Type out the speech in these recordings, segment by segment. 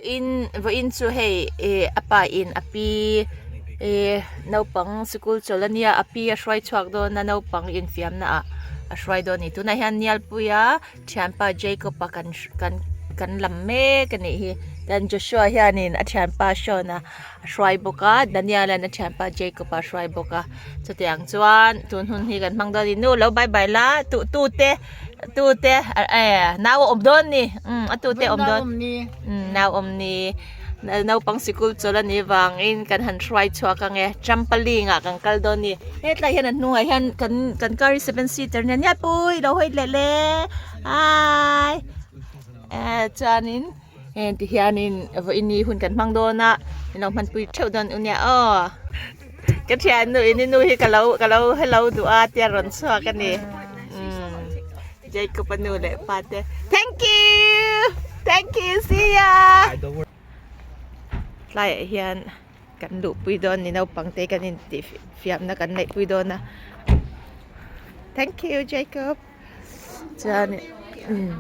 In vawiin chu hei ih a pa in a pi ih naupang sikul chawlh a nia a pi a hruai chhuak dawn a naupang infiamna ah a hruai dawn a ni tunah hian Nialpuia thianpa Jacob a kan kan kan lam mek a nih hi chuan Joshua hianin a thianpa Sean a a hruai bawk a Daniel an a thianpa Jacob a hruai bawk a chutiang chuan tun hun hi kan hmang dawn a ni nu lo bye bye la tu tu te tu te eh nau a awm dawn a ni umm a tu te a awm dawn umm nau awm ni naupang sikul chawlh a nih vangin kan han hruai chhuak ang e trampoline ah kan kal dawn a ni hetlai hian a hnungah hian kan kan car hi seven seater nia nia pui lo hawi leh le hai eh chuanin heng ti hianin vawiin ni hun kan hmang dawn a min lo hmanpui theuh dawn u nia aw ka thiannu in i nu hi ka lo ka lo hello duh a tia rawn chhuak a ni umm Jacob a nu leh pa te thank you thank you see ya tlaiah hian kan luhpui dawn ni naupang te kan intih fiamna kan neihpui dawn a thank you Jacob chuan umm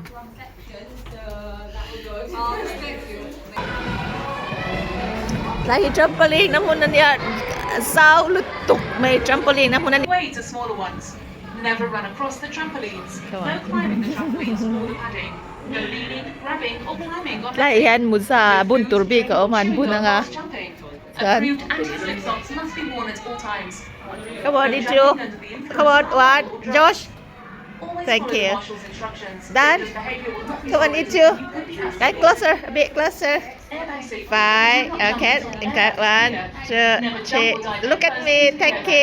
tlai hi trampoline a hmun a nia zau lutuk mai trampoline a hmun a ni. Never run across the trampolines, no climbing the trampolines or the padding, no leaning, grabbing or climbing on Tlaiah hian muza bun tur bik a awm a an bun ang a chuan Approved anti-slip socks must be worn at all times. Come on No you two jumping under the influence come on of one alcohol or drugs. Josh Always Thank follow the you. marshal's instructions. Dan Dangerous behaviour will not be come on you tolerated two and you could be asked Get closer a bit closer Airbag safety. Five Do not jump okay until an okay airbag is one clear. two Never jump three or dive look at headfirst me into the thank airbag. you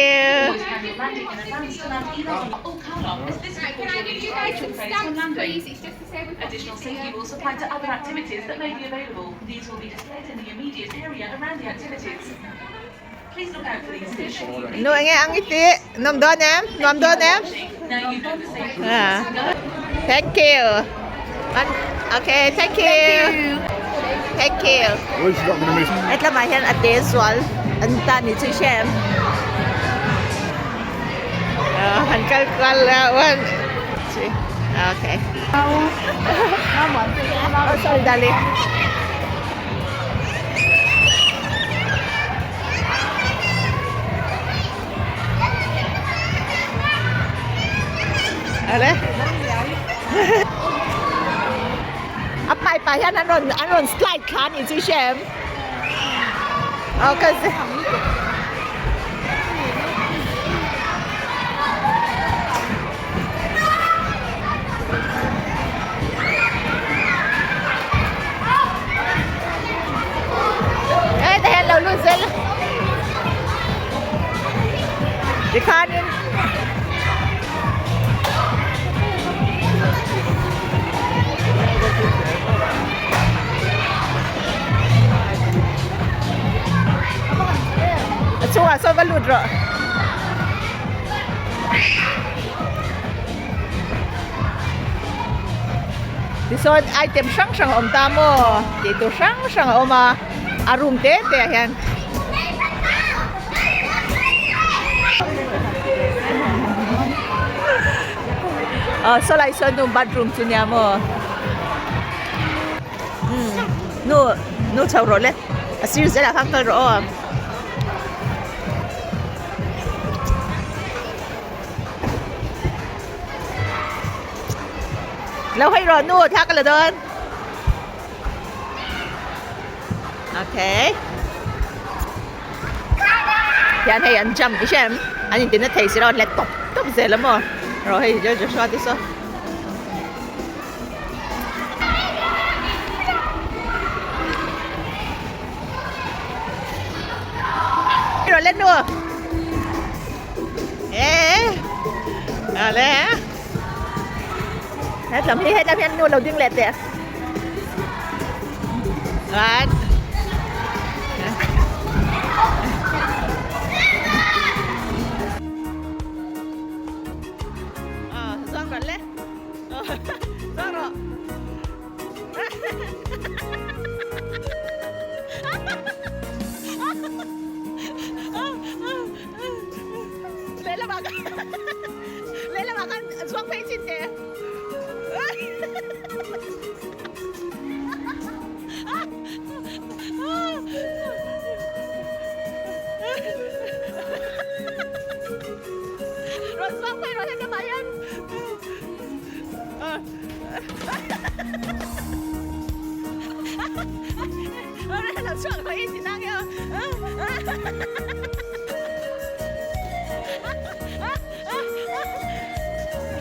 Always plan your landing in advance to land either on or car lock, as this Right, will can cause I your give least you guys actual some phase when stamps, landing. please? It's just to say we've got Additional this safety here. rules apply to other activities that may be available. These will be displayed in the immediate area around the activities. Please look out for these and ensure you leave Nu enge ang i tih nuam dawn em nuam dawn em Now you know the safety rules. Ah. Go. Thank you One okay thank you thank you Hetlamah hian a te zual an ta ni chu hre em han kal kual a one three okay oh sorry darling Ale a pai pah hian an rawn an rawn slide thla a nih chu i hria em aw ka Hei te hian lo lut zel tikhanin a chungah sawn va lut rawh. Tichuan item hrang hrang a awm ta maw tih tur hrang hrang a awm a a room te te ah hian. Aw saw lai sawn nu bathroom chu nia maw umm nu nu chho rawh le a sir zelah khan kal rawh aw. Lo hawi rawh nu thla ka la dawn. Okay. Hian hei an jump i hre em? An intina thei si lo an let tawp tawp zel a maw? Rawh hei Joshua te saw. Rawh let nu. Ê. À le. Hết lam hi hết lam hian nu lo ding leh teh. Right. Ờ, Giang rồi le. Giang rồi. Lehlamah khan lehlamah khan a chhuak phei chin teh. chhuak rawh i ti nang emaw.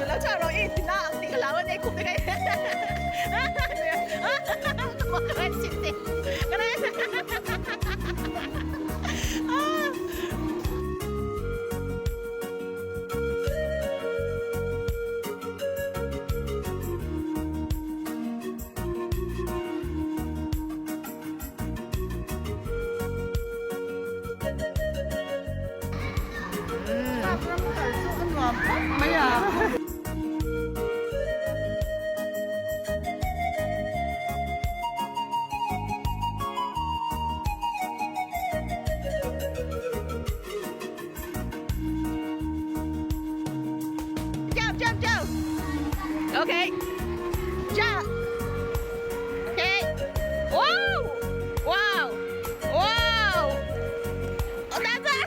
Lo chhuak rawh i ti na ang tih ka hlau a nei khup te ka Jump, jump, jump. Okay. Jump. Okay. Wow. Wow. Wow. Oh, that's it.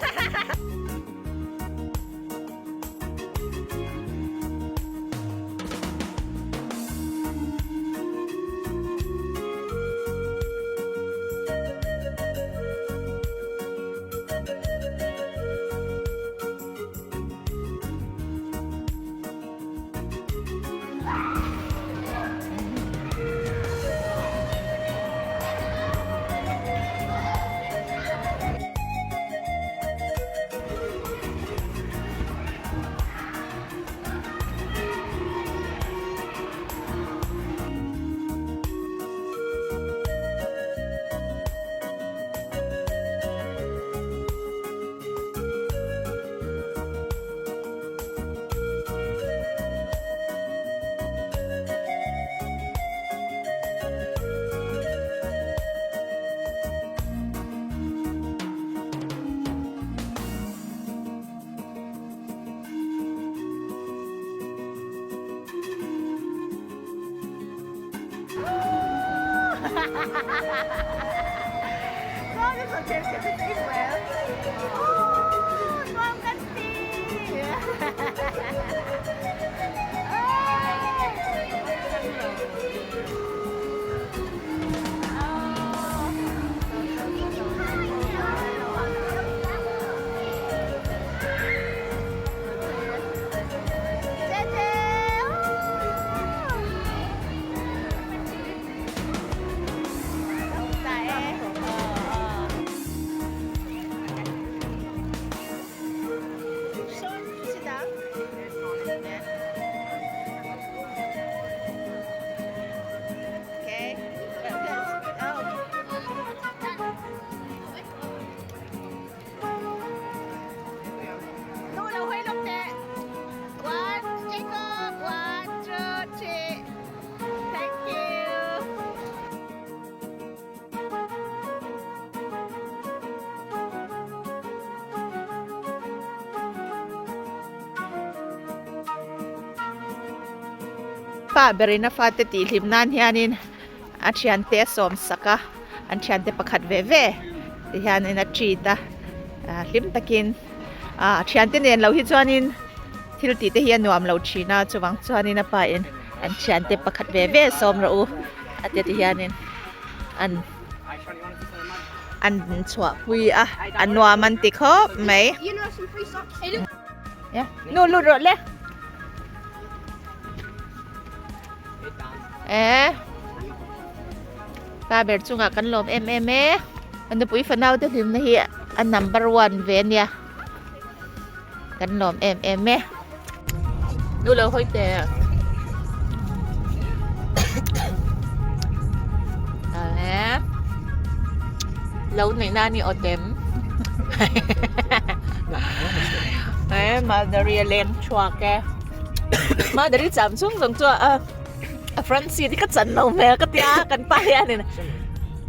Pa berin a fate tih hlim nan hianin a thiante a sawm sak a an thiante pakhat ve ve ti hianin a treat a hlim takin a thiante nen lo hi chuanin thil tih te hi a nuam lo thin a chuvang chuanin a pa in an thiante pakhat ve ve sawm rawh u a tia ti hianin an an chhuah pui a a nuam an ti khawp mai nu lut rawh le e pa ber chungah kan lawm em em e a nupui fanau te hlimna hi a number one ve ania kan lawm em em e nu lo hawi teh e lo neih na ni awtem e madari a leng chhuak e madari cham chung zawng chu a a front seat hi ka chan lo hmel ka tia kan pa hianin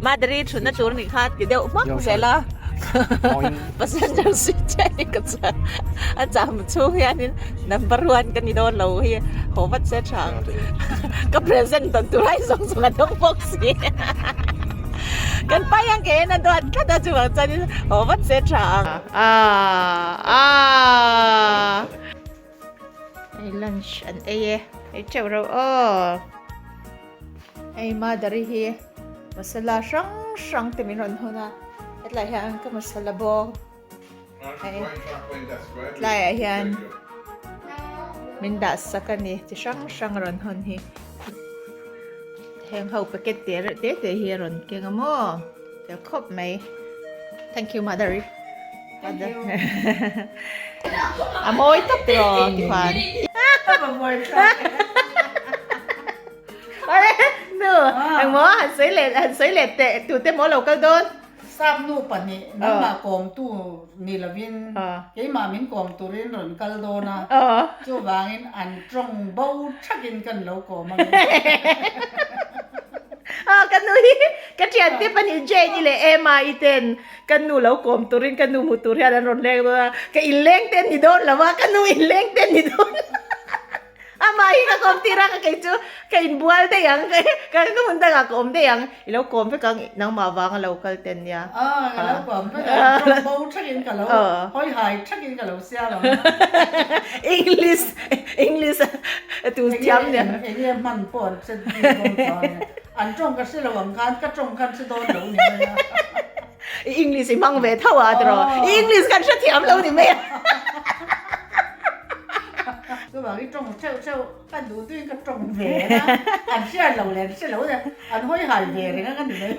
madari thutna tur anih kha ti deuh hmak zel a passenger seat chiah hi ka chan a cham chhung hianin number one ka ni dawn lo hi haw vat se tha ang ka present tawn tur ai zawng zawng an awm bawk si kan pa hian ke en a duat tlat a chuvang chuanin haw vat se tha ang ah ah. Hei lunch an ei e, ei teuh reuh aw. Hei Mother-i hi Masala hrang hrang te min rawn hawn a, hetlai hian ka masala bawk hei tlaiah hian min dah sak a ni chi hrang hrang a rawn hawn hi heng ho packet te reuh te te hi a rawn keng a maw fel khawp mai thank you mother mother a mawi tak tiraw tikhuan. Nu, engmaw han sawi leh han sawi leh teh tute maw lo kal dawn? Sap nu pahnih nangmah kawmtu ni lovin keimah min kawm turin rawn kal dawn a, chuvangin an tawng bo thakin kan lo kawm a ni. Aw ka nu hi ka thiante pahnih Jane i leh Emma i ten ka nu lo kawm turin ka nu hmu tur hian an rawn leng dawn a, ka inleng te an ni dawn lo a, ka nu inleng te an ni dawn lo. Amah hi ka kawm tir a, ka kei chu ka inbual daih ang, ka hmun dangah ka awm daih ang, i lo kawm vek ang, nangmah vanga lo kal ten nia. Aw, ka lo kawm vek ang, tawng bo thakin ka lo, hawi hai thakin ka lo siam ang. English, English tu thiam nia. Enge, enge hman pawh an hre bik dawn chuang nia. An tawng ka hre lo ang khan ka tawng khan hre dawn lo ni mai a. I English i hmang ve tho a tiraw? I English kan hrethiam lo ni mai a. Chuvang i tawng theuh theuh ka duh tuin ka tawng ve a, an hriat lo leh an hre lo leh an hawi hai ve reng a ka ni mai.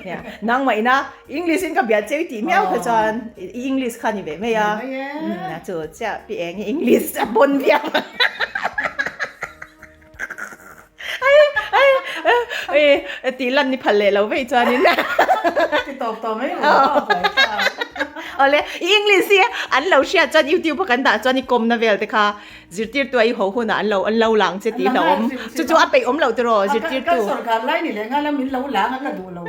Nangmah ina English in ka bial cheu i tih miau kha chuan i English kha ni ve mai a. A chu chiah pi eng i English a pawn viau. Tih lan ni phal leh lo vei chuanin. Ti tawp tawp mai ru. Awle, i English hi an lo hriat chuan YouTube a kan dah chuan i kawmna vel te kha zirtirtu a i ho hunah an lo an lo lang che tih hlauhawm. Chu chu a peih awm loh tiraw zirtirtu. Kan sorkar lai ni leh nghal a min lo lang a ka duh lo.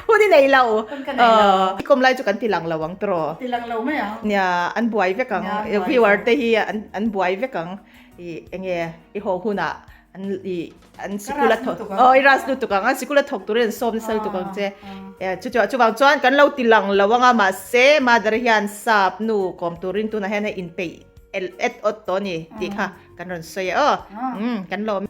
Hun i nei lo. Hun ka nei lo. I kawm lai chu kan ti lang lo ang tiraw. Ti lang lo mai ang. Nia, an buai vek ang. Viewer te hi an buai vek ang. I enge i haw hunah an i an sikul a thawk aw i ras lutuk ang a sikul a thawk turin an sawm nasa lutuk ang che chu chu chuvang chuan kan lo ti lang lo anga mahse mother hian sap nu kawm turin tunah hian hei inpeih el et awt tawh a ni tih kha kan rawn sawi a aw umm kan lawm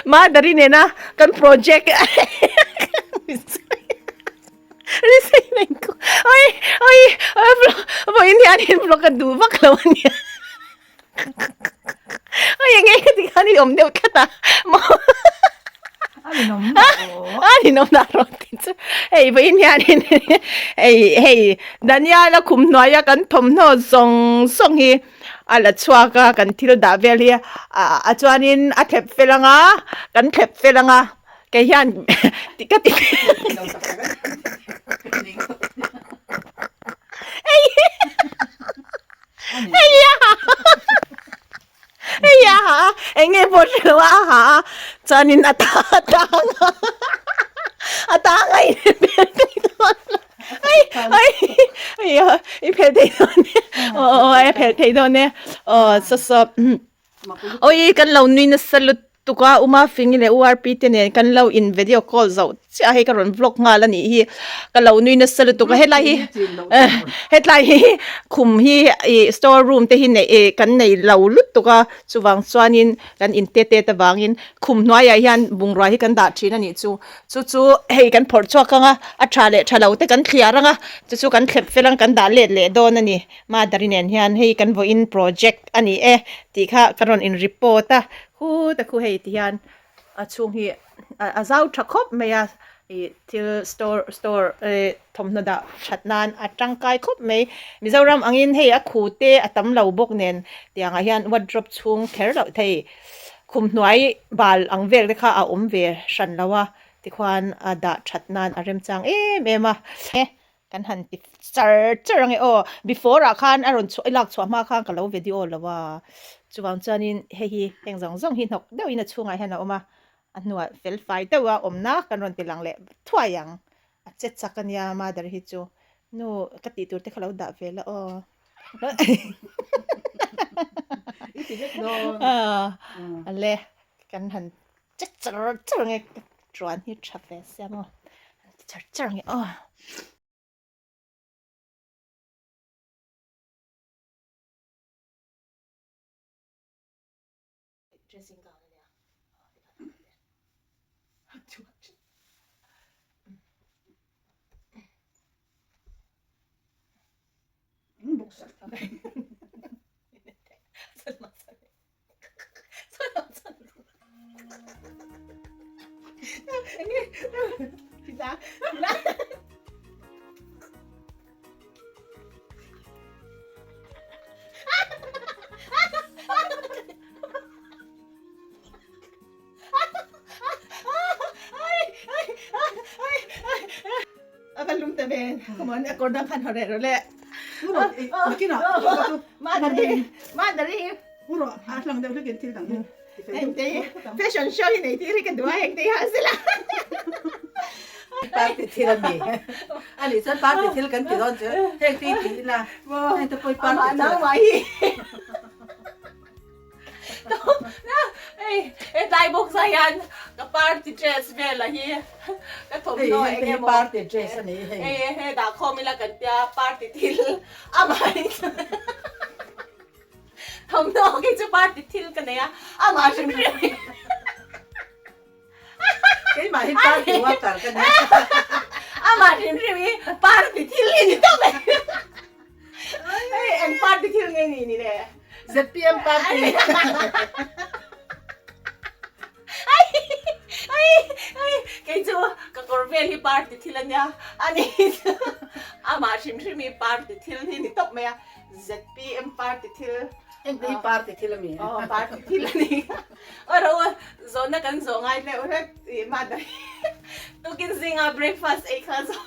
Mother-i nena kan project Vawiin hianin vlog a duh vak lo a nia. Oi enge ka ti khan i awm deuh tlat a maw. A ninawm dah rawh. A ninawm dah rawh tih chu hei vawiin hianin hei hei Daniel-a khum hnuaia kan thawmhnaw zawng zawng hi a la chhuak a kan thil dah vel hi a chuanin a thlep fel ang a kan thlep fel ang a. Kei hian ka ti Hei a ha a eng nge pawh hre lo a a ha a chuanin a ta a tang a a tang a inpel thei dawn lo ai ai ai i pel thei dawn e aw aw a pel thei dawn e aw saw saw. Awii kan lo nui nasa lutuk a Uma Fingi leh URP te nen kan lo in video call zoh chiah a hei ka rawn vlog nghal a nih hi ka lo nui nasa lutuk a helai hi hetlai hi khum hi ih store room te hi neih ih kan nei lo lutuk a chuvang chuanin kan in te tet avangin khum hnuaiah hian bungrua hi kan dah thin a nih chu chu chu hei kan phawrh chhuak ang a a tha leh tha lo te kan thliar ang a chu chu kan thlep fel ang kan dah let leh dawn a ni. Mother i nen hian hei kan vawiin project a ni e tih kha ka rawn in report a, khu ta khu hei ti hian a chhung hi a zau tha khawp mai a ih thil store store eh thawmhnaw dah that nan a tangkai khawp mai Mizoram angin hei a khu te a tam lo bawk nen tiangah hian wardrobe chhung kher loh thei khum hnuai bal ang vel te kha a awm ve hran lo a tikhuan a dah that nan a remchang em em a. Kan han ti char char ang e aw. Before ah khan a rawn chhuah i lak chhuah hma khan ka lo video lo a. Chuvang chuanin hei hi heng zawng zawng hi hnawk deuhin a chhungah hian a awm a. A hnuah fel fai deuh a awmna kan rawn ti lang leh thuai ang. A che chak a nia mother hi chu. Nu ka tih tur te kha lo dah ve la aw. I ti vek dawn. Ale kan han che char char nge ka tuan hi tha ve sia maw. Han ti char char nge aw. Dressing gown ania A va lum ta ve, come on, a kawr dang khan haw reh rawh le. Fashion show hi nei tir hi ka duh a, heng te hi ha sela. Party thil a ni. A nih chuan party thil kan ti dawn chu. Heng te hi ti ila. Heng te pawh hi party thil. Nangmah hi. Hei hetlai box ah hian ka party dress vel a hi ka thawmhnaw eng emaw party dress a ni hei. Hei he dah khawm ila kan tia party thil amah hi thawmhnaw khi chu party thil ka nei a amah hrim hrim hi. Keimah hi party worker ka nia. Amah hrim hrim hi party thil hi ni tawp mai. Hei eng party thil nge ni ni le? ZPM party. Kei chu ka kawr vel hi party thil a nia. Ani amah hrim hrim hi party thil hi ni tawp mai a. ZPM party thil. Engte hi party thil a mi? Aw party thil a ni. Aw ro a zawhna kan zawh ngai hleuh hlek tih mah daih. Tukin zinga breakfast ei kha zawh.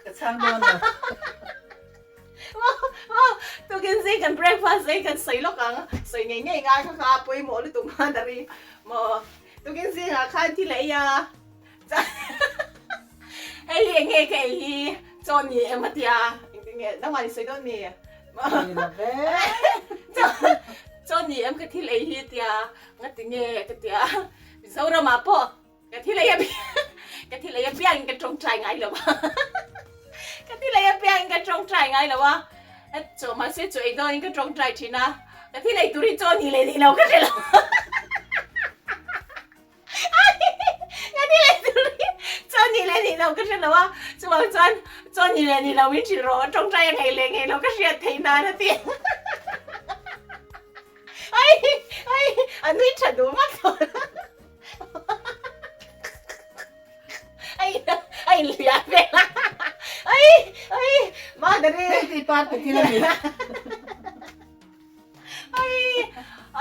Ka chhang dawn lo. Tukin zing kan breakfast ei kan sawi lawk ang. Sawi ngei ngei ngai kha kha pawimawh lutuk mah daih. Maw tukin zingah khan thil a ei a. Hei hi eng nge ka ei hi chaw ni em a tia engtin nge nangmah ni sawi dawn mi chaw ni em ka thil ei hi tia ngati nge ka tia Mizoram ah pawh ka thil ei ka thil ei apiang in ka tawngtai ngai lo a ka thil ei apiang in ka tawngtai ngai lo a chaw mahse chaw ei dawn in ka tawngtai thin a ka thil ei tur hi chaw ni leh ni lo ka hre lo. Ka ni leh tur hi chaw ni leh ni lo ka hre lo a, chuvang chuan chaw ni leh ni lo in hrilh rawh tawngtai a ngei leh ngei lo ka hriat theih nan a ti. Ai ai a nui tha duh vak tawh lo. Ai a inhliah vel a. Ai ai Madari. Hei ti part ti thil a ni. Ai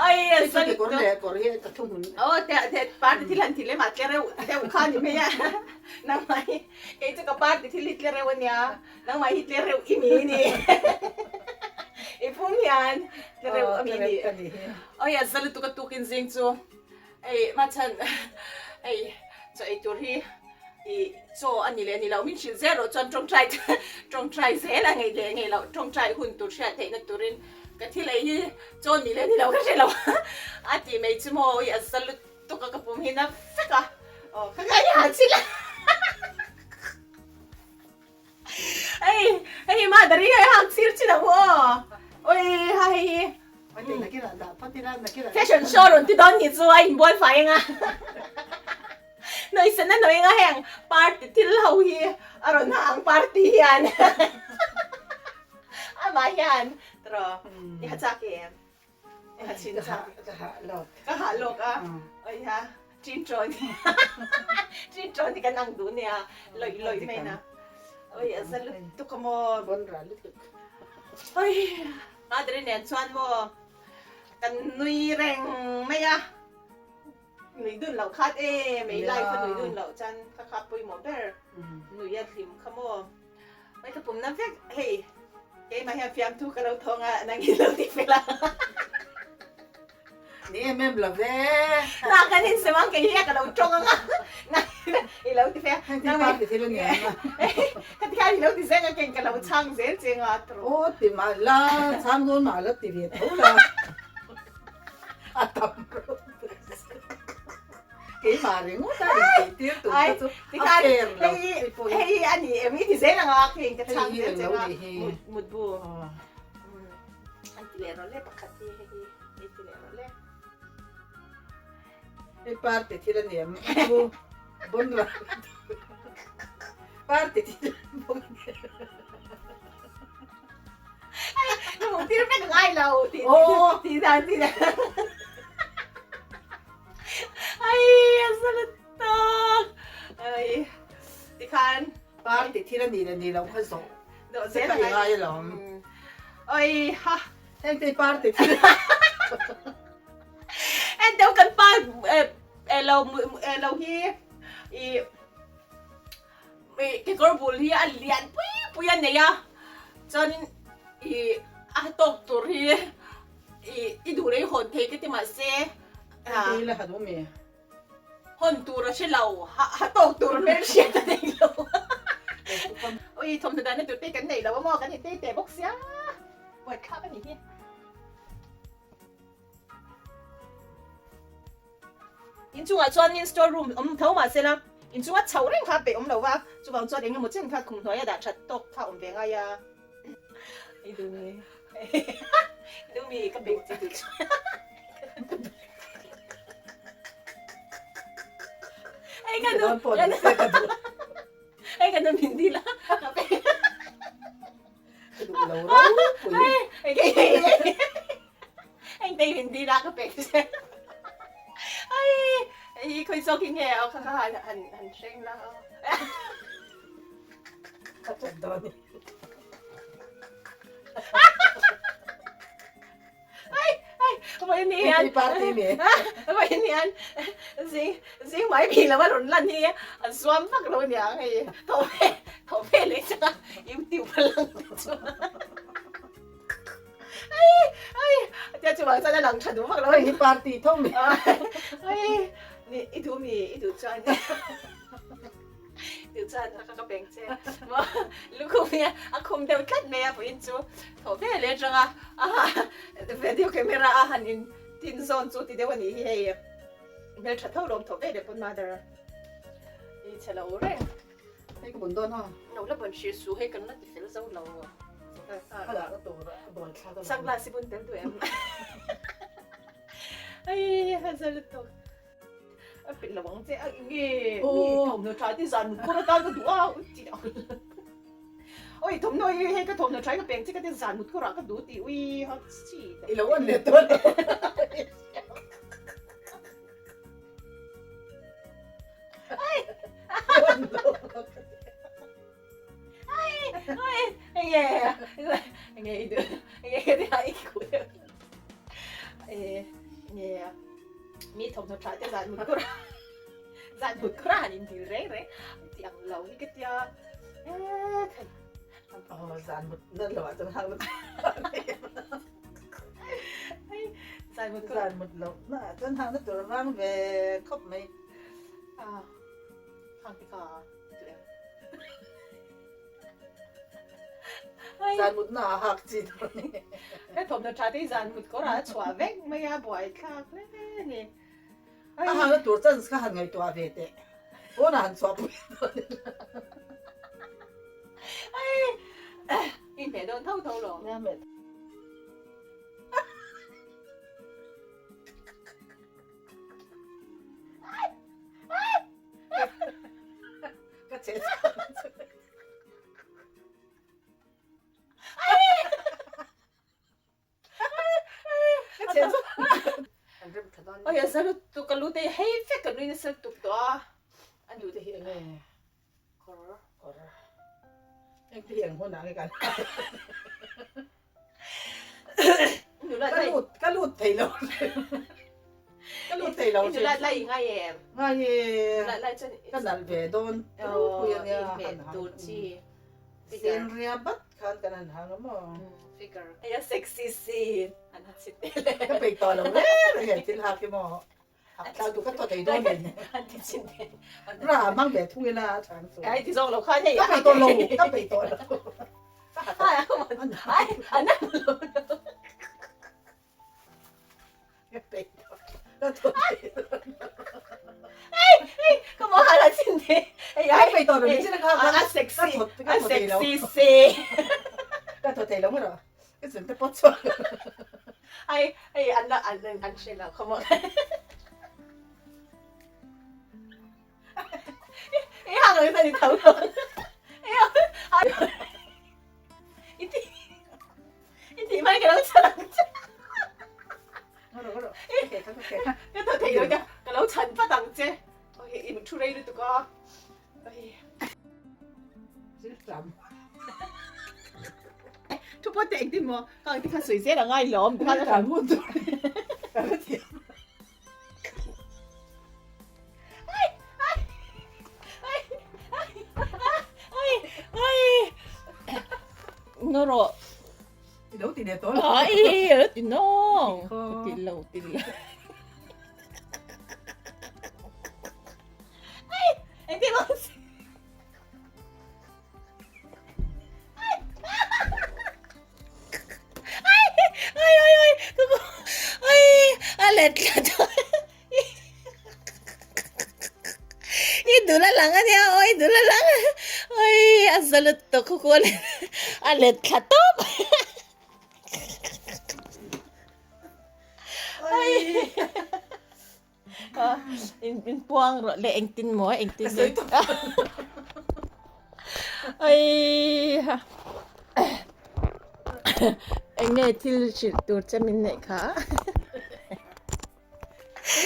ai a zan kawr leh kawr hi ka thu hmun. Aw te te party thil han ti lem a tle reuh deuh kha ni mai a. Nangmah hi kei chu ka party thil hi tle reuh ania nangmah hi tle reuh i mi ni. I phung hian tle reuh a mi ni. Awi a za lutuk a tukin zing chu hei machhan hei chaw ei tur hi i chaw a ni leh ni loh min hrilh zel rawh chuan tawngtai tawngtai zel a ngei leh ngei loh tawngtai hun tur hriat theihna turin ka thil ei hi chaw ni leh ni loh ka hre lo a tih mai chu maw i a za lutuk a ka pum hi na vek a aw ka ngai han chil a hei hei hi madari hei hak chil chin ang u aw oi ha hei hi fashion show rawn ti dawn ni chu a inbual fai anga. Nawisen a nawi nga heng party thil ho hi a rawn ha ang party hian amah hian tiraw i ha chak em i ha chin chak ka ha lawk ka ha lawk a oi ha chin chaw ni chin chaw ni kan ang duh nia lawih lawih mai na oi a za lutuk a maw bon ra lutuk oi madre nen chuan maw kan nui reng mai a. Nui dun loh khat e, mei life a nui dun loh chuan kha kha pawimawh ber nui a hlim kha maw. Mai ka pumna vek hei keimah hian fiamthu ka lo thawng a nang in lo ti fel a. Ni em em lo ve. Na kan in sem ang kei hi a ka lo tawng ang a. Na i lo ti fe a. Heng thil party thil a ni ang a. Khati khan i lo ti zel a keng ka lo chhang zel che nga tawh. Aw ti mah la, chhang dawn mah la ti ve tho la. A tam rawh. Keimah ringawt a in tih tir tur kha chu a fair lo hei pawh hi. Hei a ni em i ti zel ang a keng ka chhang zel che nga mut bu. An ti leh rawh le pakhat hi hei hi i ti leh rawh le. Hei party thil a ni em chu bon ral party thil bawk a ni. Hmuh tir vek ngai lo tih tih dan tih dan. Ai a za lutuk. Ai tikhan party thil a ni leh ni lo kha zawh zel a ngai alawm. Oi ha. Heng te party thil. En deuh kan pa lo lo hi i Kekawr bul hi a lian pui pui a nei a, chuanin ih a tawk tur hi ih i duh rei hawn thei ka ti mahse hawn tur a hre lo, ha tawk tur hmel hriat a nei lo. Ui thawmhnaw dahna tur te kan nei lo a maw, kan intei teh bawk sia, buaithlak a nih hi. Inchungah chuanin store room awm tho mahse la, inchunga chhoh reng kha peih awm lo va, chuvang chuan eng emaw chen kha khum hnuaia dah that tawk kha awm ve ngai a. I duh mi? I duh mi? Ka beng chi duh chuan. Hei ka duh. Hei ka duh min dil a. Ka beng. Ka duh lo ropui. Heng te min dil a ka pek che. Ai i khawi zawk hi nge aw kha kha han han han hreng la aw. Ka chat dawn ni. Ai ai vawiin ni hian Hei party mi. Vawiin ni hian zing zing mai phih lo a rawn lan hi a zuam vak lo aniang hei thaw ve thaw ve leh changa YouTube a lang te chu. Ai ai tia chuvang chuan a lang tha duh vak lo a ni. Hei hi party tho mi. Ai ni i duh mi i duh chuan duh chuan ka ka peng che maw lukhum hi a khum deuh tlat mai a vawiin chu thaw ve leh atanga a video camera a han in tin zawn chu ti deuh a nih hi hei hmeltha tho lawm thaw ve leh pawn mother i chhe lo reng. Hei ka bun dawn ha. Lo la bun hrih suh hei kan la ti fel zo lo. A lah ka tur a buai thlak a. Sunglass i bun tel duh em? Ai a za lutuk. A pet lo ang che a nge mi thawmhnaw tha te zan mut kawr atan ka duh a u ti ang. Oi thawmhnaw hi hei ka thawmhnaw tha hi ka peng che ka ti zan mut kawrah ka duh tih ui ha chi. I lo on leh dawn. Mi thawmhnaw tha te zan mut kawr zan mut kawr a han indil reng reng ti ang lo hi ka tia zan mut nan lo ah chuan hak na zan mut zan mut loh na ah chuan hak na tur vang ve khawp mai. A hang te kha duh em? Zan mut na ah hak chi dawn ni. He thawmhnaw tha te hi zan mut kawr ah a chhuah vek mai a, buai thlak hle a ni. A hak na tur chance kha han ngaihtuah ve teh. Pawnah han chhuah pui dawn ila. Ai, i hmeh dawn tho tho lo. Nia hmeh. Ka che Oi a zaru tu ka lu te hei vek ka nui nasa tuk tawh a. An duh te hi enge kawr kawr eng te hi eng hun ah nge kan Ka lut ka lut thei lo ka lut thei lo Nula lai ngai em ngai e nula lai chuan ka nalh ve dawn ropui ania tur chi. Sen ria bat khan kan han hang a maw? Figure. Hei a sexy si an ha chhi te le. Ka peih tawh lo reng reng hian thil hak hi maw? Hak thlau tu ka thaw thei dawn em? An ti chhin te. Ra mang ve thung ila a chang chu. Ai ti zawk lo khan hei. Ka peih tawh lo, ka peih tawh lo. Ka ha tawh. Ai an ha lo lo. Ka peih tawh. Ka thaw thei dawn lo. Ai ai ka mo hala chhin te. Ai ka peih tawh lo ni chin a kha A sexy. A sexy si. Ka thaw thei lo maw rawh. Ka chun te pawt chhuak. Ai ai an la an an hre lo khaw maw. I hang lo hian i tho lo. I ti i ti mai ka lo chhan ang che. Ka thaw thei lo nia ka lo chhan vat ang che. I thu rei lutuk a. Thu pawh teh engtin maw ka ang te kha sawi zel a ngai lawm ti khan a hran ngun tur ka hrethiam. Ai ai ai ai ai Ngaw rawh. I lo ti leh tawh lo. Ai i lo ti nawng. Ka ti lo ti lo. Ai engtin maw Ai ai ai ka ku ai a let tlat I dul a lang ania aw i dul a lang ai a za lutuk khu ku a let thla tawp ai In puang rawh le engtin maw engtin nge ai ha eng nge thil hrilh tur che min neih kha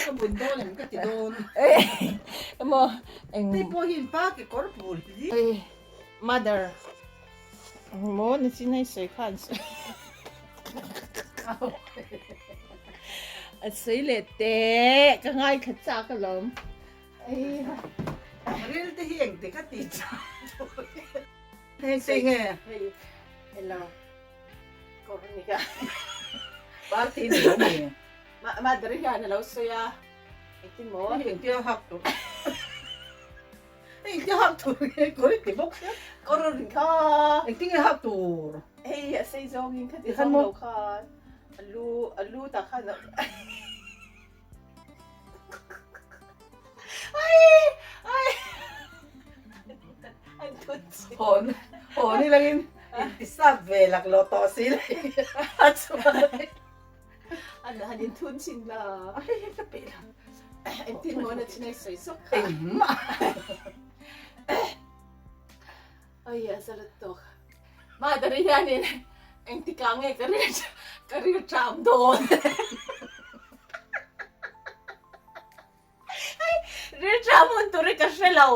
ka bun dawn em ka ti dawn emaw eng hei pawh hi in pa ke kawr bul hi mother maw ni chin hei sawi khan sawi A sawi leh teh ka ngaithla chak alawm. Ril te hi engte ka ti chak Hei sei nge? Hei hello kawr ni ka. Party ni lo mi? Mother hian alo sawi a engtin maw? Hei engtia hak tur. Hei engtia hak tur nge kawr i ti bawk sia. Kawr rin kha. Engtin nge hak tur? Hei a sei zawngin kha ti zawng lo khan a lu a lu tak khan a Ai ai an thut chi. Hawn hawn i langin i sap ve lak lo tawh si lai a chuan. An han in thun chin la. Hei hei ka peih la. Engtin maw na chinai sawi zawk kha. Engmah. Oi a za lutuk. Mother hianin engtikah nge ka ril ka ril ṭam dawn. Hei ril ṭam hun tur hi ka hre lo.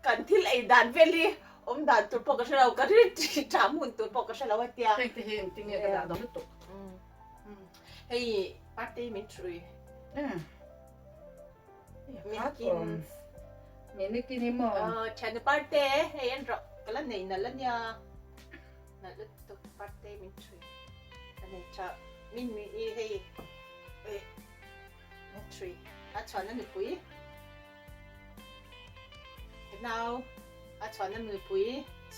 Kan thil ei dan vel hi awm dan tur pawh ka hre lo. Ka ril ṭam hun tur pawh ka hre lo a tia. Hei te hi engtin nge ka dah dawn lutuk. Hei party min ṭhui. Minikin. Minikin hi maw? Aw, thiannu parte hei an rawh ka la nei nalh ania. Nalh lutuk parte min thui. Ka nei tha. Min mi i hei eh min thui. A chhuahna nupui. Ka nau a chhuahna nupui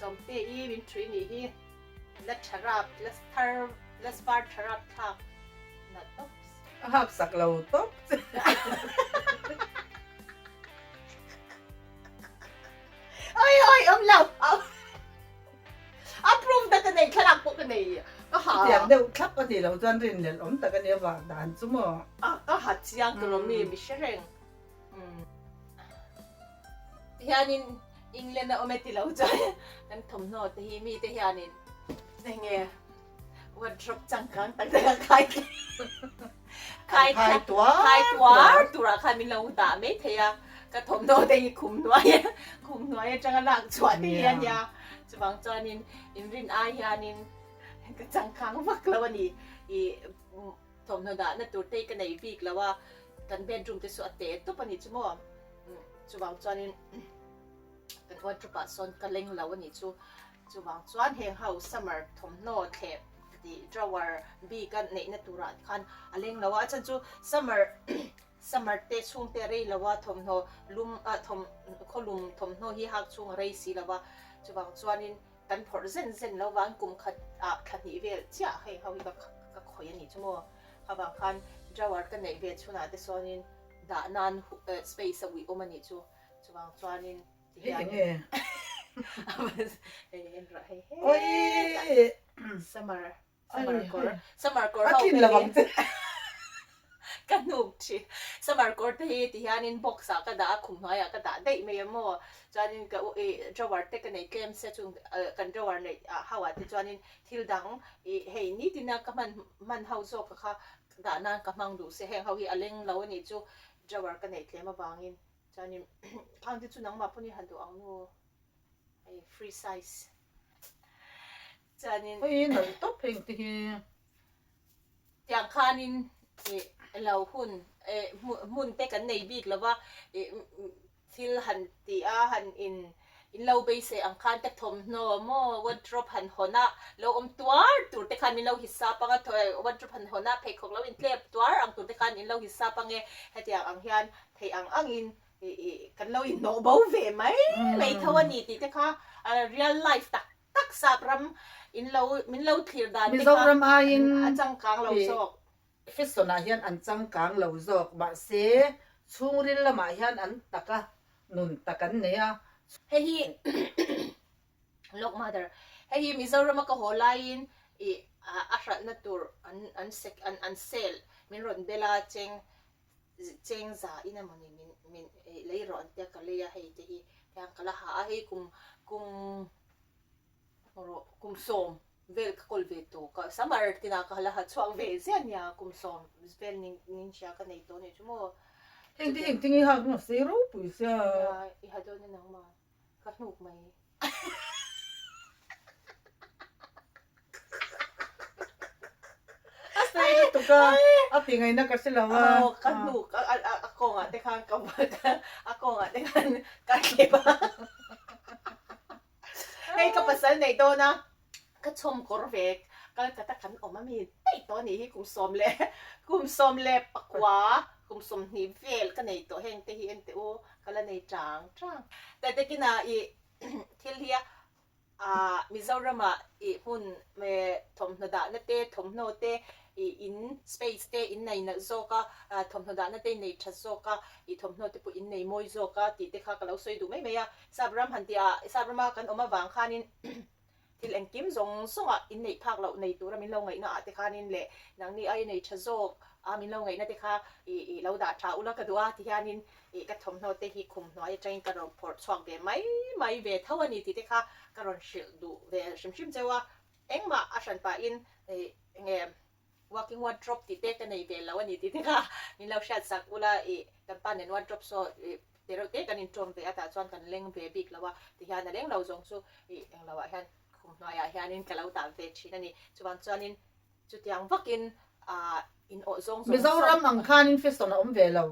Sawmte i min thui nih hi. La tha rap, la thar, la svar tha rap thlak nalh tawp. A hak sak lo tawp che. Oi oi awm lo. A proof na ka nei thlalak pawh ka nei ka ha. Chutiang deuh thlap a nih loh chuan rinhlelh awm tak a nia vang dan chu maw. A ka ha chiang tur awm mi mi hre reng. Tihianin England a awm e ti lo chuan kan thawmhnaw te hi mite hianin enge wardrobe changkang tak tak a khai khai Khai tuar khai tuar turah khan min lo dah mai thei a, ka thawmhnaw te hi khum hnuai khum hnuai atanga lak chhuah te hi a nia chuvang chuanin inrin ai hianin ka changkang vak lo a ni ih Thawmhnaw dahna tur te hi ka nei bik lo a, kan bedroom te chu a te tawp a nih chu maw. Chuvang chuanin kan wardrobe ah sawn ka leng lo a nih chu. Chuvang chuan heng ho summer thawmhnaw thlep tih drawer bik a neihna turah khan a leng lo a, a chhan chu summer summer te chhung te a rei lo a, thawmhnaw lum ah thawm khawlum thawmhnaw hi hak chhung a rei si lo a, chuvang chuanin kan phawrh zen zen lo vang kum khat ah thla hnih vel chiah heng ho hi ka ka khawih a nih chu maw, khavang khan drawer ka neih ve chhunah te sawnin dah nan space a uih awm a nih chu, chuvang chuanin. Hei enge? Oi! Summer summer kawr summer kawr ho te hi ka hnuk thin summer kawr te hi ti hianin box ah ka dah a khum hnuaiah ka dah daih mai a maw chuanin ka u ih drawer te ka nei tlem se chung kan drawer neih ah ho ah te chuanin thil dang ih hei nitin a ka hman hman ho zawk kha dah nan ka hmang duh se heng ho hi a leng lo a nih chu drawer ka neih tlem avangin. Chuanin khang te chu nangmah pawhin han duh ang nu hei free size chuanin Hei nalh tawp heng te hi. Tiang khanin ih lo hun eh hmun te kan nei bik lova ih thil han tih a han in in lo beisei ang khan te thawmhnaw maw wardrobe han hawn a lo awm tuar tur te khan min lo hisap ang a wardrobe han hawn a pheikhawk lo intlep tuar ang tur te khan in lo hisap ang e hetiang ang hian theih ang angin kan lo inhnawh bo ve mai mai tho a ni tih te kha real life tak tak sap ram in lo min lo thlir dan te kha Mizoram aiin a changkang lo zawk. Fashion ah hian an changkang lo zawk mahse chhungril lamah hian an taka nun tak an nei a. Hei hi Lok mother hei hi Mizorama ka haw laiin ih a hralhna tur an an sek an an sale min rawn bel a cheng cheng za in emawni min min ih lei rawh an tia ka lei a hei te hi tiang ka la ha a hei kum kum rawh kum sawm vel ka kawl ve tawh ka summer tinah ka la ha chhuak ve ziah nia kum sawm vel ning ning hria ka nei tawh a nih chu maw. Heng te heng te nge hak na sei ropui sia. I ha dawn e nangmah ka hnuk mai. A sei lutuk a, a ti ngaihna ka hre lo a. Aw ka hnuk a kawngah te khan ka a kawngah te khan ka thlep a. Hei ka pasal nei dawn a, ka chhawm kawr ve Calcutta kan awm a mi daih tawh a nih hi kum sawm leh kum sawm leh pakua kum 20 vel ka nei tawh heng te hi en teh u ka la nei chang chang. Tatekina i thil hi a Mizoramah i hmun thawmhnaw dahna te thawmhnaw te i in space te in nei nalh zawk a, thawmhnaw dahna te in nei tha zawk a, i thawmhnaw te pawh in nei mawi zawk a tih te kha ka lo sawi duh mai mai a. Sap ram han tih ah sap rama kan awm avang khanin thil engkim zawng zawng ah in neih phak loh nei tura min lo ngaihna ah te khanin leh nangni ai nei tha zawk a min lo ngaihna te kha i i lo dah tha ula ka duh a ti hianin i ka thawmhnaw te hi khum hnuai atangin ka rawn phawrh chhuak ve mai mai ve tho a ni tih te kha ka rawn hrilh duh ve hrim hrim cheu a engmah a hran pahin i enge Walking wardrobe tih te ka nei ve lo a ni tih te kha min lo hriat sak ula i kan pa nen wardrobe saw i te reuh te kan inṭawm ve a tah chuan kan leng ve bik lo a tihian a leng lo zawng chu i englo ah hian khum hnuaiah hianin ka lo dah ve thin a ni chuvang chuanin chutiang vakin ah in awh zawng zawng Mizoram ang khanin fashion a awm ve lo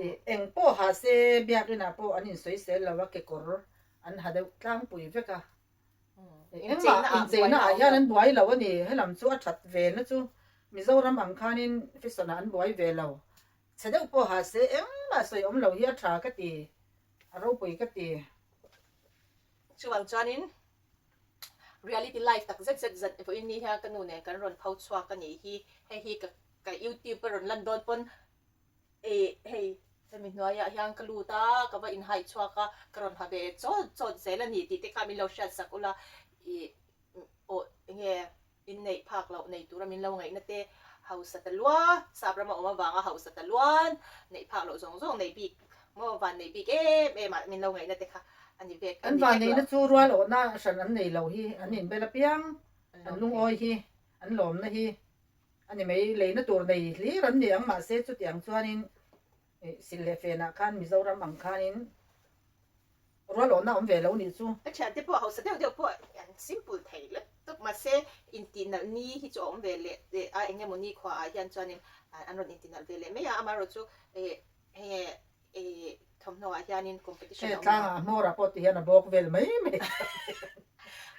i eng pawh ha se biakinah pawh an insawisel lo a kekawr an ha deuh tlangpui vek a. Engmah incheina ah hian an buai lo a ni. Helam chu a that ve na chu Mizoram ang khanin fashion ah an buai ve lo. Chhe deuh pawh ha se engmah sawi awm lo hi a tha ka ti, a ropui ka ti. Chuvang chuanin reality life tak zet zet zat vawiin ni hian ka nu nen kan rawn pho chhuak a nih hi. Hei hi ka ka youtube a rawn lan dawn pawn Ih hei hemi hnuaiah hian ka lut a, ka va inhaih chhuak a, ka rawn ha ve chawt chawt zel a ni tih te kha min lo hriat sak ula, ih aw enge inneih phak loh nei tura min lo ngaihna te hausa ta lua, sap rama awm avanga hausa ta luan neih phak loh zawng zawng nei bik maw van nei bik em em ah min lo ngaihna te kha a ni vek a An ni vek lo. vanneihna chu rual awhna hran an nei lo hi, an inbel apiang, an lungawi hi, an lawmna hi. A ni mai, leina tur nei hlir an ni ang mahse chutiang chuanin sil leh fenah khan Mizoram ang khanin rualawhna awm ve lo nih chu. Ka thiante pawh hausa deuh deuh pawh an simple thei lek tuk mahse intihnalh ni hi chu a awm ve leh a eng emaw ni khuaah hian chuanin an rawn intihnalh ve leh mai a, amaherawhchu chu heng thawmhnaw ah hianin competition a awm lo. Tlangah hmawrah pawh ti hian a bawk vel mai mai.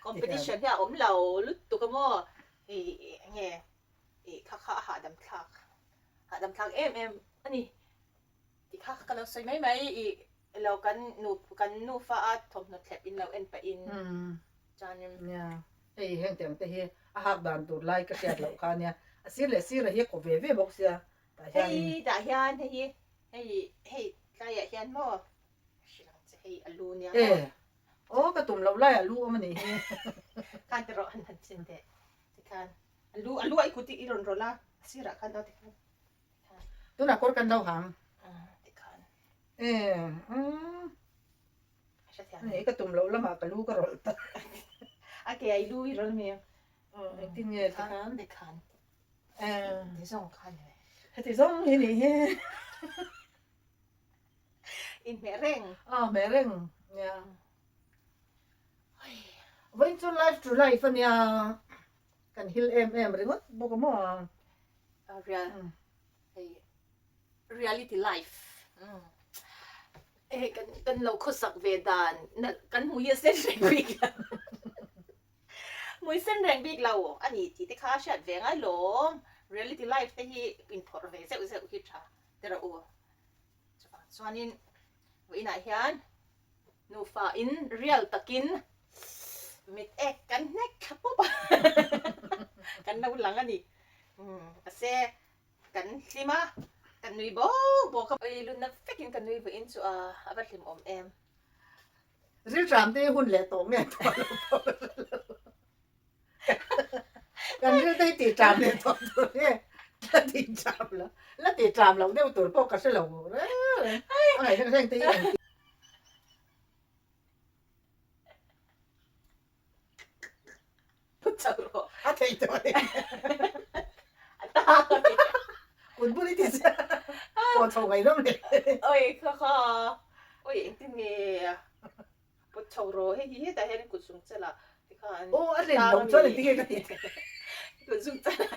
Competition hi a awm lo lutuk a maw? Hei enge ih kha kha a hahdam thlak hahdam thlak em em a ni. Ti kha ka lo sawi mai mai ih lo kan nu kan nufa a thawmhnaw thlep in lo en pah in chuanin. Nia hei heng tiang te hi a hak dan tur lai ka hriat loh kha nia a sir leh sir a hi a kaw ve ve bawk sia tah hianin. Hei tah hian hei hi hei hei tlaiah hian maw hrilh ang che hei a lu nia maw. E aw ka tum loh laiah lu awm a nih hi. Khan ti rawh han han chhin teh tikhan a lu a lu a i kut i rawn rawlh a a sirah khan aw tikhan. Tunah kawr kan lo hang. E Ani ka tum loh lamah ka lu ka rawlh ta. A ke ai lu i rawlh mi. Engtin nge tikhan? Tikhan. Ti zawng khan ni. Heti zawng hi ni hi. In hmeh reng. Ah hmeh reng. Nia. Vawiin chu life to life ania. Kan hil em em ringawt bawk a maw? Real hei reality life hei kan kan lo khawsak ve dan kan hmui a sen reng bik lo hmui sen reng bik lo a ni tih te kha a hriat ve ngai lawm reality life te hi inphawrh ve zeuh zeuh hi tha te rawh u chuvang chuanin vawiinah hian Nufa in real takin mit ek kan hnek thla pawp a, kan lo lang a ni. Mahse kan hlim a, kan nui bawk bawk a. Oi lunna vekin ka nui vawiin chu a, a va hlim awm em. Rilṭam te hi hun leh tawh nge tawh lo pawh ka hre lo. Kan ril te hi tih ṭam leh tawh tur nge la tih ṭam lo, la tih ṭam loh deuh tur pawh ka hre lo reng reng. A ngaih reng reng te hi engtin. A theih tawh e. Kut bul i ti sia. Pawh chho ngaih ram leh. Oi kha kha. Oi engtin nge. Pawt chho rawh hei hi hetah hian kut zung chal ah tikhan Aw a len loh chuan engtin nge ka tih theih kut zung chal ah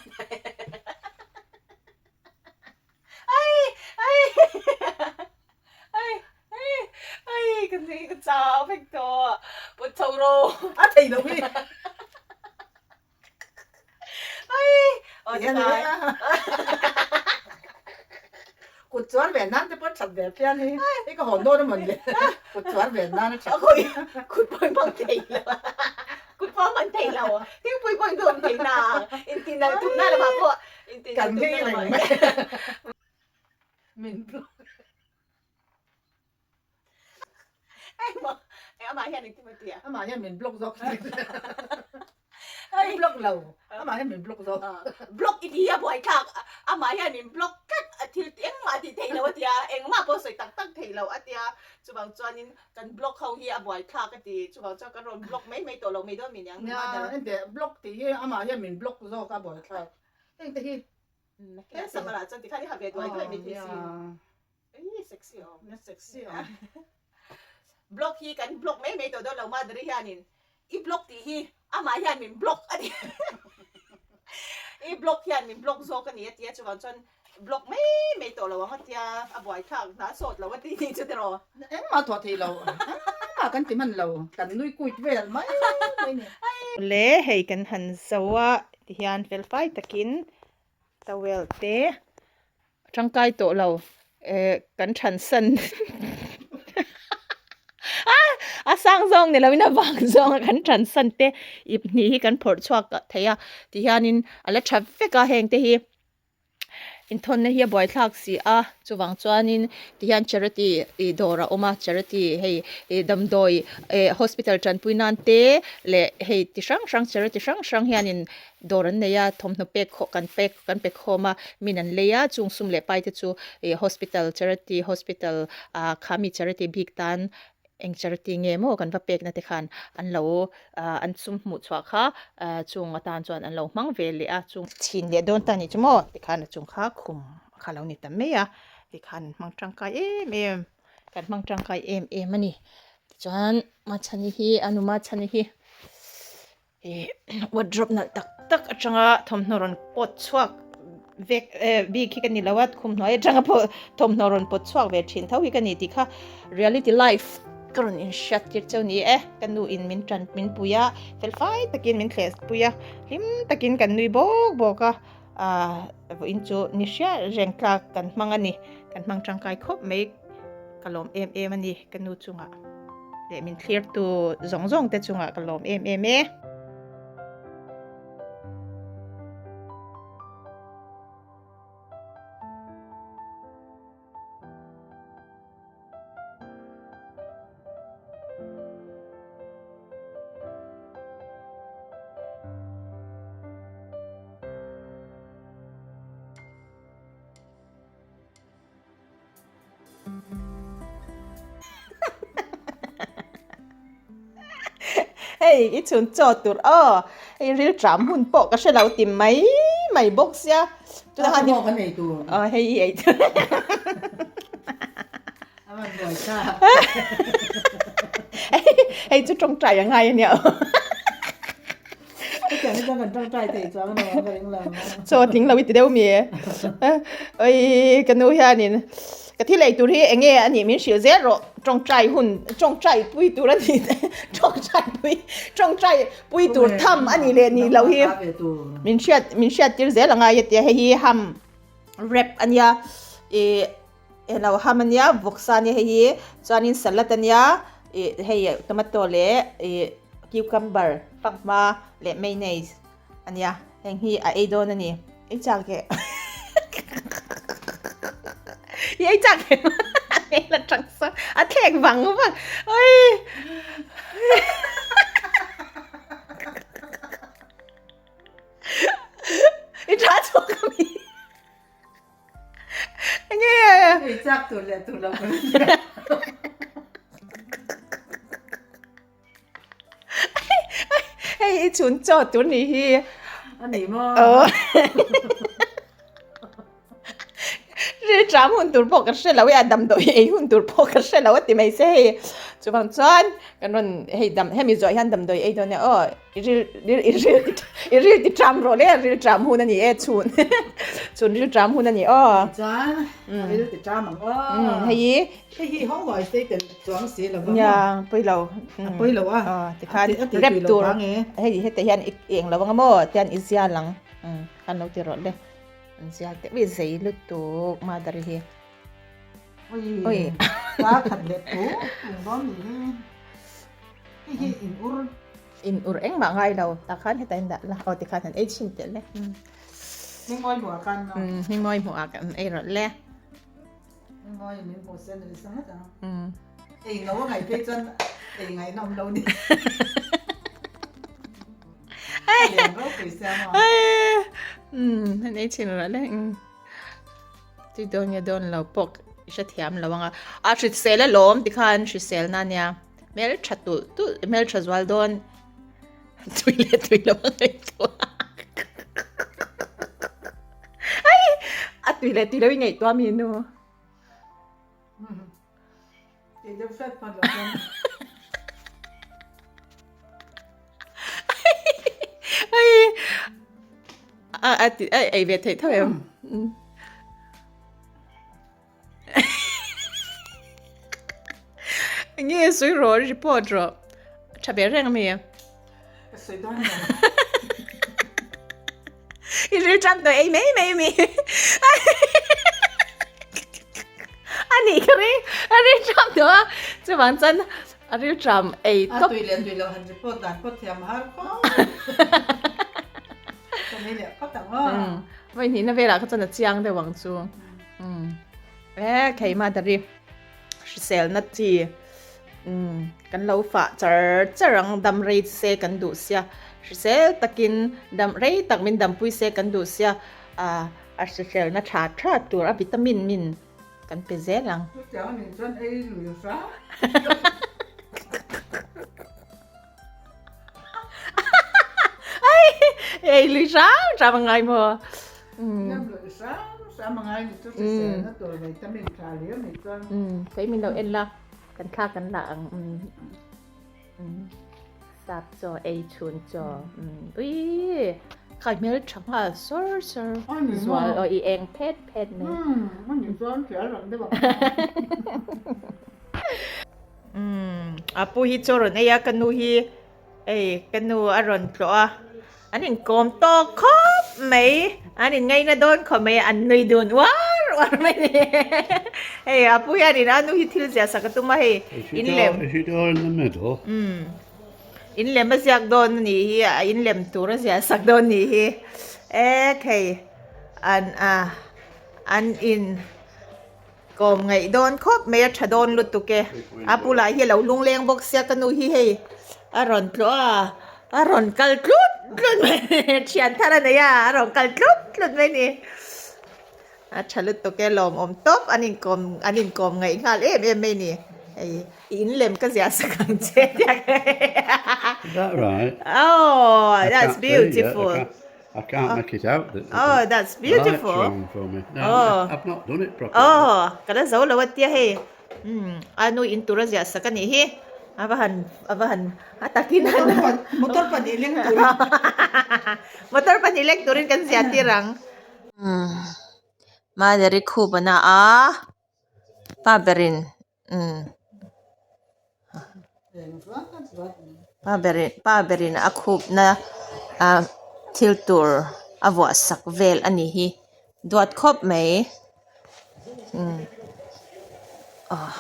ai ai ai ai ai ka nui ka chau vek tawh pawt chho rawh a thei loh hi Ai! Aw ti kai. Kut chuar ve nan te pawh that ve phian hi. Hei ka hawn dawn a mawn le. Kut chuar ve nan a that. Kut pawh hmang thei lo. Kut pawh hman thei lo. Thingpui pawh in dawn thei na. Inti nalh tum na lamah pawh. Inti nalh tum na lamah. Min block. Engmaw? Eng amah hian engtin maw tia? Amah hian min block zawk Min block lo. Amah hian min block zawk. Block i ti a buaithlak. Amah hian min block tlat a thil engmah tih theih lo a tia. Engmah pawh sawi tak tak theih lo a tia. Chuvang chuanin kan block ho hi a buaithlak a ti. Chuvang chuan kan rawn block mai mai tawh lo mai dawn mi niang. Nia, enteh block tih hi amah hian min block zawk a buaithlak. Hengte hi. He summer ah chuan tikhan i ha ve duai duai mai thei sin. Ih sexy awm. Na sexy awm. Block hi kan block mai mai tawh dawn lo Madhuri hianin i block tih hi amah hian min block a ni. I block hian min block zawk a ni a tia chuvang chuan block mai mai tawh lo ang a tia a buaithlak hna sawt lo a ti nih chu tiraw. Engmah thawh thei lo engmah kan ti hman lo kan nui kuit vel mai mai ni. Le hei kan han zo a tihian felfai takin towel te Tangkai tawh lo eh kan than san a sang zawng ni loin a vang zawng a kan than san te ip hnih hi kan phawrh chhuak thei a tihianin a la tha vek a heng te hi inthawnna hi a buaithlak si a chuvang chuanin tihian charity ih dawr a awm a charity hei ih damdawi eh hospital tanpui nan te leh hei ti hrang hrang charity hrang hrang hianin Dawr an nei a, thawmhnaw pek khawh kan pek kan pe khawm a, min an lei a, chung sum leh pai te chu ih hospital charity hospital ah kha mi charity bik tan eng charity nge maw kan va pek na te khan an lo ah an sum hmuh chhuah kha ah chung atan chuan an lo hmang ve leh a chung chhin leh dawn ta ni chu maw tikhan a chung kha khum kha lo ni ta mai a tikhan an hmang tangkai em em kan hmang tangkai em em a ni tichuan machhani hi a nu machhani hi. Ih wardrobe nalh tak tak atanga thawmhnaw rawn pawt chhuak vek eh bik hi ka ni lo a khum hnuai atanga pawh thawmhnaw rawn pawt chhuak ve thin tho hi ka ni tih kha reality life. Ka rawn inhriat tir cheu ni e, ka nu in min tan min pui a, fel fai takin min thleh pui a, hlim takin kan nui bawk bawk a, aah vawiin chu ni hriat reng tlak kan hmang a ni, kan hmang tangkai khawp mai, ka lawm em em a ni ka nu chungah leh min thlir tu zawng zawng te chungah ka lawm em em e. Hei i chhun chaw tur aw hei ril tram hun pawh ka hre lo ti mai mai bawk sia Tunah khan maw kan ei tur. Aw hei i ei tur. A van buai ta. Hei chu tawngtai a ngai a nia. Hetiang hi chuan kan tawngtai thei chuang lo a ka ring lo. Chaw tling lo i ti deuh mi. Oi ka nu hianin ka thil ei tur hi enge a nih min hrilh zel rawh tawngtai hun tawngtai pui tur a nih tawngtai pui tawngtai pui tur tham a nih leh nih loh hi min hriat min hriat tir zel a ngai a tia hei hi ham wrap a nia ih elo ham a nia vawksa a nia hei hi chuanin salad a nia ih hei tomato leh ih cucumber fanghma leh mayonnaise a nia heng hi a ei dawn a ni ei chak e i ei chak em a hmel atang sawn a thlek vang vang oi i tha chhuak a mi enge ei chak tur leh tur lo Hei i chhun chaw tur ni hi. A ni maw? Aw. Ril tram hun tur pawh ka hre lo e, a damdawi ei hun tur pawh ka hre lo a ti mai se hei. Chuvang chuan kan rawn hei dam hemi zawh hian damdawi ei dawn e aw i ril ril i ril i ril ti tram rawh le ril tram hun a ni e chhun chhun ril tram hun a ni aw. Chuan ril ti tram ang aw. Hei i Hei hi hawng huai stay tel chuang si lo va maw? Nia, pawi lo. A pawi lo a. Aw, tikhan A ti rep tui lo tur. vang e. Hei hete hian i eng lo anga maw? Tian i zial ang. Khan lo ti rawh le. An zial teuh i zei lutuk mother hi. Ui, ka khat leh pung pung dawn ni hi. Hei hi in ur. In ur engmah ngai lo. Tah khan heta in dah la. Aw tikhan han ei chhin teh le. Hmingmawi hmuh ah khan. Hmingmawi hmuh ah kan ei rawh le. Mawi min hmuh sen a ni sa ngawt ang. Ei no a ngaih phei chuan ei ngaihna awm lo ni. A lian ropui sia maw. An ei thin rawh le. Tui dawn nge dawn lo pawh i hrethiam lo anga. A hrisel alawm tikhan hrisel na nia. Hmel tha tulh tulh hmel tha zual dawn. Tui leh tui lo a ngaihtuah. Ai! A tui leh tui lo i ngaihtuah mi nu. Tui deuh hret hman lo chuan. Ai! A a ti a ei ve theih tho em? Nge sawi rawh report rawh tha ve reng ami Ka sawi dawn lo. I ril tan tawh ei mai mai mi. A nih ka ring a ril tam tawh a chuvang chuan a ril tam ei tawp. A tui leh tui lo han report dan pawh thiam har khawp. Ka nei leh phawt ang aw. Vawi hnihna velah kha chuan a chiang deuh ang chu. E keimah dari hriselna chi kan lo fah char char ang dam rei se kan duh sia hrisel takin dam rei tak min dampui se kan duh sia a hriselna tha tha tur a vitamin min kan pe zel ang. Chutiang anih chuan ei lui hram. Ai, ei lui hram hram a ngai maw? Ngam lui hram hram a ngai ni chu hriselna tur vitamin tha liam ni chuan. Kei min lo en la, kan thla kan la ang. Sap chaw ei chhun chaw. Ui, khai hmel tha nghal sawr sawr. Zual aw i eng phet phet mai. Ani chuan hrial rang deuh ang. Umm a pu hi chaw rawn ei a ka nu hi hei ka nu a rawn tlawh a an inkawm tawk khawp mai an inngaina dawn khawp mai an nui dun uar uar mai a ni hei a pu hianin a nu hi thil ziah sak a tum a hei in lem umm in lem a ziak dawn a nih hi a in lem tur a ziah sak dawn a nih hi ek hei an a an in. Kawm ngaih dawn khawp mai a tha dawn lutuk e. A bulah hi a lo lungleng bawk sia ka nu hi hei a rawn tlawh a, a rawn kal tlut tlut mai thian thar a nei a, a rawn kal tlut tlut mai a ni. A tha lutuk e lawmawm tawp an inkawm an inkawm ngaih nghal em em mai a ni. Hei i in lem ka ziah sak ang che Is that right? Oh, that's beautiful. I can't make it out. The, oh, that's beautiful. The light's wrong for me. No, oh. I've not done it properly. Oh, ka la zo lo atia hei. Hmm, anu in tura zia sak ani hi. Ava han ava han a takin han. Motor pan ileng turin. Motor pan ileng turin kan zia tirang. Hmm. Madari khup ana a. Pa berin Pa berin pa berin a khupna ah thil tur a vuah sak vel a ni hi duat khawp mai aw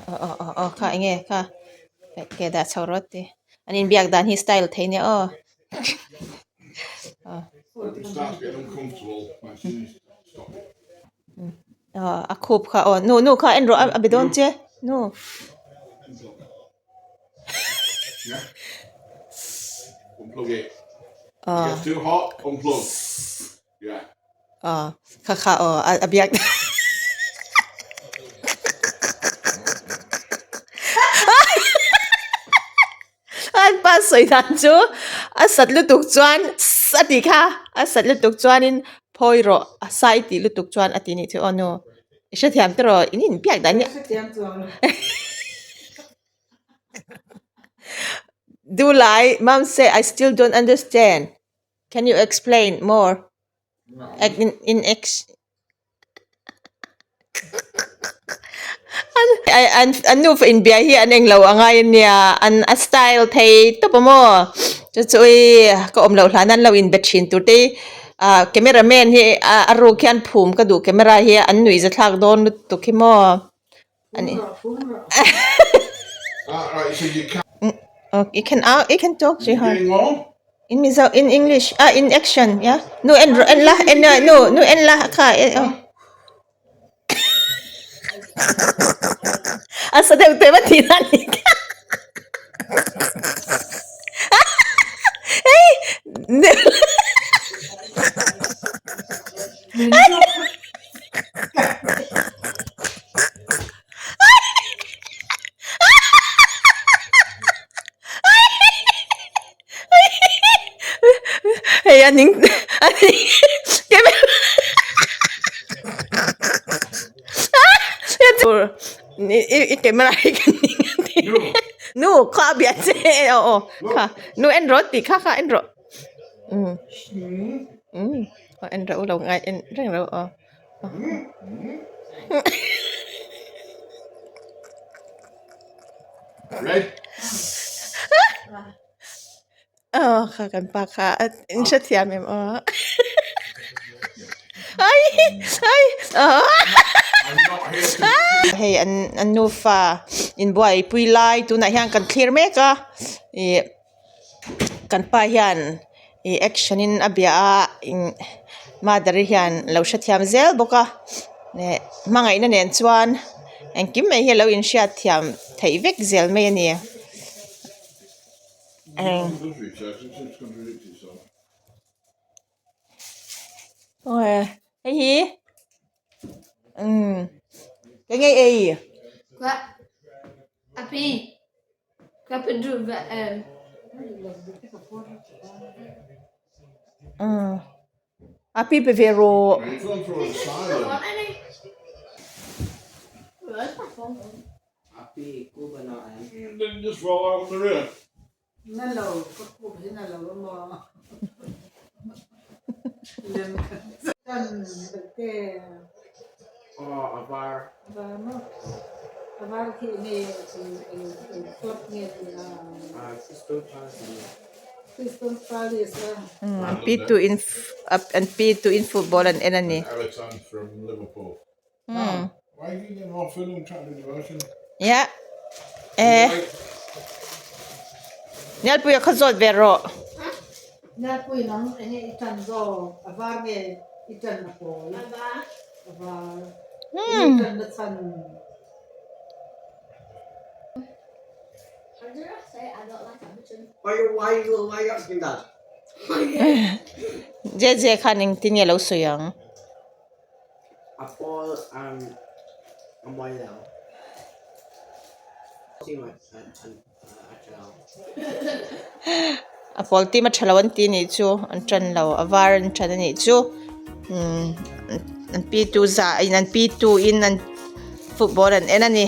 aw aw kha eng nge kha ke dah chho rawt te an inbiak dan hi style thei nia aw. A khup kha aw nu nu kha en rawh a be dawn che nu. Aw kha kha aw a biak An pa sawi dan chu a sat lutuk chuan sss a tih kha a sat lutuk chuanin phawi rawh a sai tih lutuk chuan a ti nih chu aw nu i hrethiam te rawh in inbiak dan hi Do lai mom say I still don't understand can you explain more in An nufa inbia hi an englo a ngai ania an a style thei tawp a maw chu chu i ka awm loh hlan an lo inbe thin tur te hi ah camera man hi a ruk hian phum ka duh camera hi an nuih za thlak dawn lutuk hi maw ani you can you can talk to her. In Mizo in English ah in action ya nu en rawh en la en nu nu en la kha e aw a sa deuh teh va tih na ni kha hei Hei a ning a ning i camera hi ka ning a ti nu kha a bia che aw aw kha nu en rawh tih kha kha en rawh um um en rawh u lo ngai en reng rawh aw. Aw kha kan pa kha a in hrethiam em aw ai ai aw hei an an nufa inbuaipui lai tunah hian kan thlir mek a ih kan pa hian ih action in a bia a mother hian lo hrethiam zel bawk a leh hmangaihna nen chuan engkim mai hi a lo inhriat thiam theih vek zel mai a ni. Hei hi eng nge ei? A pi pe ve rawh. Na lo ka khup hi na lo a maw lem kan te. Aw a var. Var maw. A var khi nge eng eng eng club nge ni a? Crystal Palace. Crystal Palace a. An pi tu in an pi tu in football an en a ni. Everton from Liverpool. Why are you getting off film trying to do devotion? Ia eh Nialpuia kha zawt ve rawh. Nialpui nang enge i tan zawk a var nge i tan a pawl? A var. A var. Enge i tan na chhan? Why you why you why you asking that? Jeje khan engtin nge lo sawi ang? A pawl an a mawi lo. Team a a tha lo. A pawl team a tha lo an ti nih chu an tan lo a var an tan a nih chu umm an pi tu za in an pi tu in an football an en a ni.